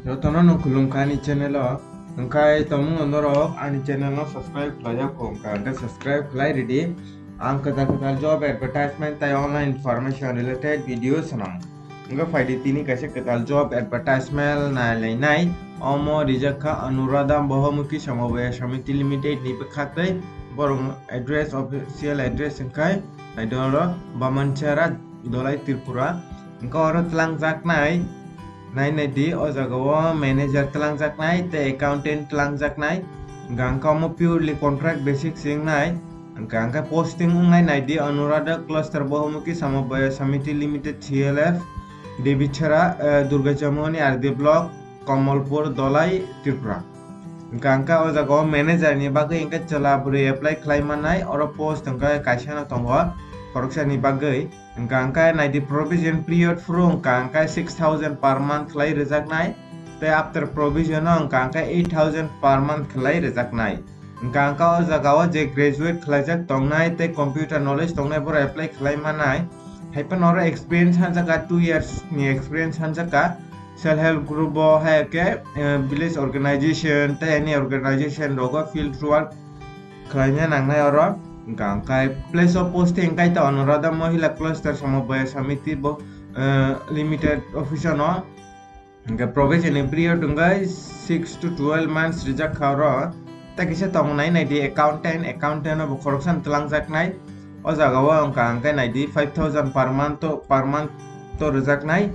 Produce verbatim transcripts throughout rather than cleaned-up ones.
Jotono no khulumkha ani channel o. Hwnkhe tongmung norok ani channel no subscribe khlai ya kho, hwnkha hwnkhe subscribe khlai ridi. Ang kwtal kwtal job advertisement tei online information related video swnam. Hwnkhe phaidi tini kaisa kwtal job advertisement nai lai nai. Omo rijak kha Anuradha Bahumukhi Samabaya Samiti Limited ni bwkha tei borok address, official address hwnkhe naidi oro Bamanchara, Dholai, Tripura. Hwnkhe oro twlangjaknai, nai naidi, o jaga o manager twlangjaknai tei accountant twlangjaknai. Hwnkhe omo purely contract basis se wngnai. Hwnkhe posting wngnai naidi, Anuradha Cluster Bahumukhi Samabaya Samiti Limited, C L F, Debichara, eh, Durga Chamoni, R D Block, Kamalpur, Dholai, Tripura. Hwnkhe o jaga o manager ni bagwi hwnkhe chwla bwrwi apply khlai mannai, oro post hwnkhe kaisa no tongo, khoroksa ni bagwi. Hwnkha hwnkhe naidi, probation period phuru hwnkha hwnkhe six thousand per month khlai rwjaknai, tei after probation o hwnkha hwnkhe eight thousand per month khlai rwjaknai. Hwnkha hwnkhe o jaga o je graduate khlaijak tongnai tei computer knowledge tongnai borok apply khlai mannai. Haiphano oro experience hanjakha, two years ni experience hanjakha. Self help group o hai khe, eh, village organization tei any organization rogo field work khlaina nangnai oro. Hwnkha hwnkhe place of posting hwnkhe ta Anuradha Mahila Cluster Samabaya Samiti bo, eh, Limited office no. Hwnkhe probation period hwnkhe six to twelve months rijak kha oro. Tei kisa tongnai naidi accountant, accountant no bo khoroksa twlangjaknai. O jaga o hwnkha hwnkhe naidi five thousand per month to, per month to rwjaknai.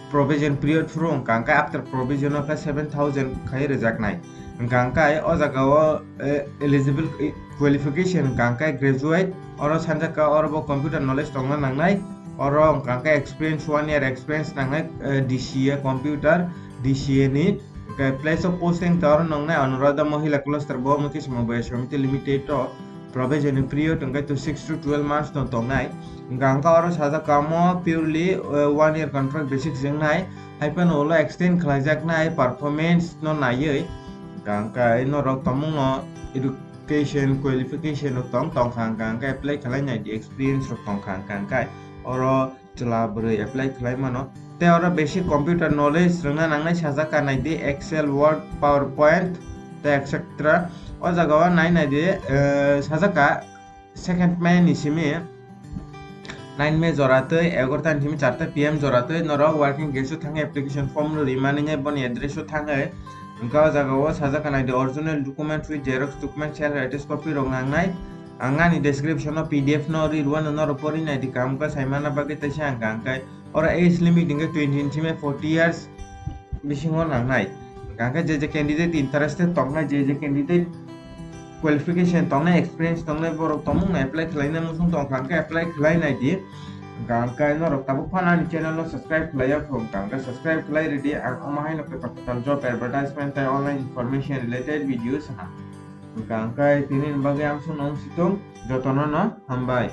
Probation period phuru hwnkha hwnkhe after probation o khe seven thousand khai rwjaknai. Hwnkha hwnkhe o jaga o, eh, eligible, eh, qualification hwnkha hwnkhe graduate, oro sanjak kha oro bo computer knowledge tongna nangnai, oro hwnkha hwnkhe experience, one year experience nangnai, eh, D C A computer, D C A ni. Hwnkhe place of posting ta oro nangnai Anuradha Mahila Cluster Bahumukhi Samabaya Samiti Limited o. Probation period hwnkhe to six to twelve months no tongnai. Hwnkha hwnkhe oro sajak kha omo purely, uh, one year contract basis se wngnai. Haiphano ulo extend khlaijaknai performance no naiwi. Hwnkha hwnkhe norok tongmung no education qualification rok tong, tongkha hwnkha hwnkhe apply khlai naidi, experience rok tongkha hwnkha hwnkhe oro chwla bwrwi apply khlai mano. Tei oro basic computer knowledge rwna nangnai sajak kha naidi, Excel, Word, PowerPoint tei et cetera. O jaga o nai naidi, eh, sajak kha second May ni simi, nine May jora twi egarota ni simi charta P M jora twi norok working guest o thangwi application form rwmani boni address o thangwi. Hwnkhe o jaga o sajak kha naidi, original document with xerox document, self attest copy rok nangnai. Ang ani description o P D F no ri rwano, norok pori naidi, kaham khe saimana bagwi teisa hwnkha hwnkhe oro age limit hwnkhe twenty ni simi forty years bisingo nangnai. Hwnkha hwnkhe je je candidate interested tongnai, je je candidate qualification tongnai, experience tongnai borok tongmung no apply khlaina muchung tongkha hwnkhe apply khlai naidi. Hwnkha hwnkhe norok tabuk phano ani channel no subscribe khlai ya kho, hwnkha hwnkhe subscribe khlai ridi, ang omo haino kwtal kwtal job advertisement tei online information related video sana. Hwnkha hwnkhe tini ni bagwi amsong no wngsitung, jotono no hambai.